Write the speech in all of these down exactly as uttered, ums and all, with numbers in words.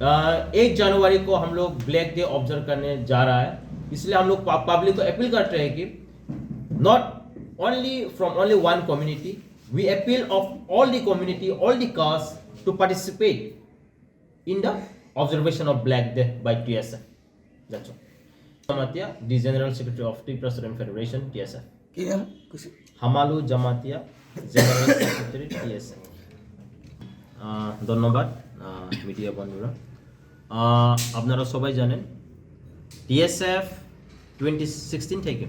एट जनवरी को हम लोग ब्लैक डे ऑब्जर्व करने जा रहा है, इसलिए हम लोग पब्लिक को अपील करते हैं कि not only from only one community, we appeal of all the community, all the caste to participate in the observation of Black Day by T S F. That's all. Jamatia, the General Secretary of Tripura Student Federation, T S F. কি নাম? খুশি। হামালু Jamatia, general secretary, TSF. আহ, ধন্যবাদ, আহ, মিডিয়া বন্ধুরা। আহ, আপনারা সবাই জানেন, TSF twenty sixteen থেকে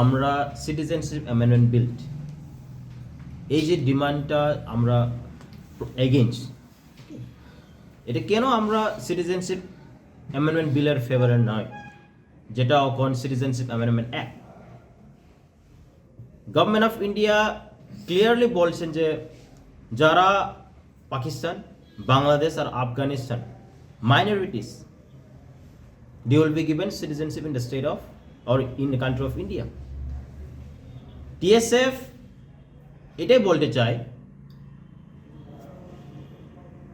আমরা সিটিজেনশিপ অ্যামেন্ডমেন্ট বিল, এই যে ডিমান্ডটা আমরা এগেইনস্ট, এটা কেন আমরা সিটিজেনশিপ অ্যামেন্ডমেন্ট বিলের ফেভারে নয়, যেটা এখন citizenship amendment act. Government of India clearly বলছেন যে যারা পাকিস্তান, বাংলাদেশ আর Afghanistan minorities, they will be given citizenship in the state of or in the country of India. TSF এটাই বলতে চাই,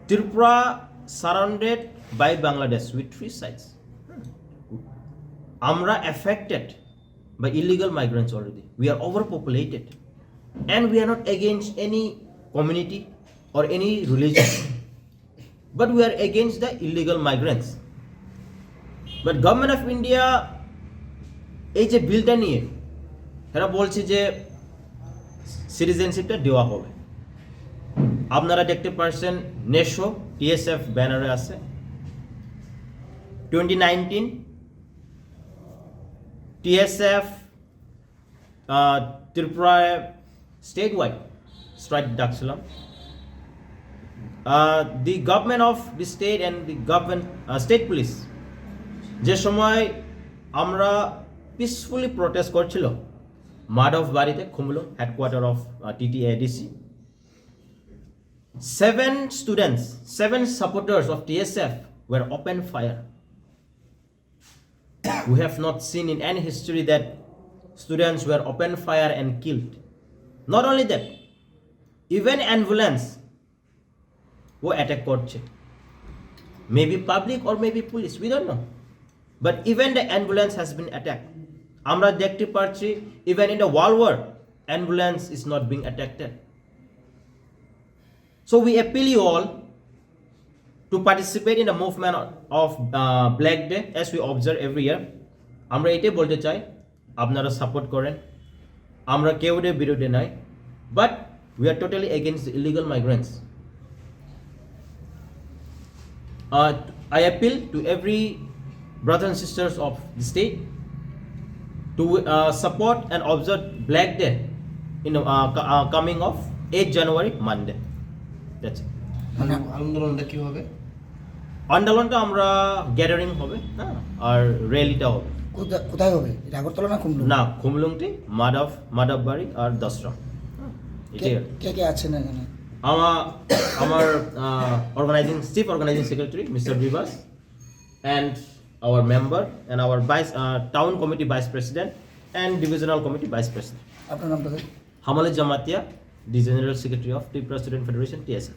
Tripura surrounded by Bangladesh with three sides. আমরা affected by illegal migrants already. We are overpopulated. And we are not against any community or any religion. But we are against the illegal migrants. But Government of India এই যে বিলটা নিয়ে এরা বলছে যে সিটিজেনশিপটা দেওয়া হবে। আপনারা দেখতে পাচ্ছেন নেশো টিএসএফ ব্যানারে আছে। টোয়েন্টি নাইনটিন টিএসএফ ত্রিপুরায় স্টেট ওয়াইড স্ট্রাইক ডাকছিলাম। The government of the state and the government, state police, যে সময় আমরা পিসফুলি প্রোটেস্ট করছিল মাধব বাড়িতে, Khumlung, headquarter of TTADC, seven students, seven supporters of TSF were open fire. We have not seen in any history that students were open fire and killed. Not only that, even ambulance ও অ্যাটাক করছে। Maybe public or maybe police, we don't know. But even the ambulance has been attacked. আমরা দেখতে পাচ্ছি, even in the world war, ambulance is not being attacked. So we appeal you all to participate in the movement of Black Day as we observe every year. আমরা এটাই বলতে চাই, আপনারা সাপোর্ট করেন, আমরা কেউরে বিরুদ্ধে নাই, but we are totally against the illegal migrants. I appeal to every brothers and sisters of the state to support and observe Black Day in the coming of eight January, Monday. That's it. মানে আন্দোলনটা কি হবে? আন্দোলনটা আমরা গ্যাদারিং হবে, হ্যাঁ, আর র্যালিটা হবে। কোথা- কোথায় হবে এটা? আগরতলা না খুমলুং? না, খুমলুংটি, মাধব মাধববাড়ি আর দশগ্রাম। হ্যাঁ, এটাই কে আর কি। কে কে আছেন এখানে? আমার আমার organising chief organising secretary mister Bibhas and our member and our vice town committee vice president and divisional committee vice president. আপনার নামটা স্যার? হামালু Jamatia, the General Secretary of Tripura Student Federation, TSF.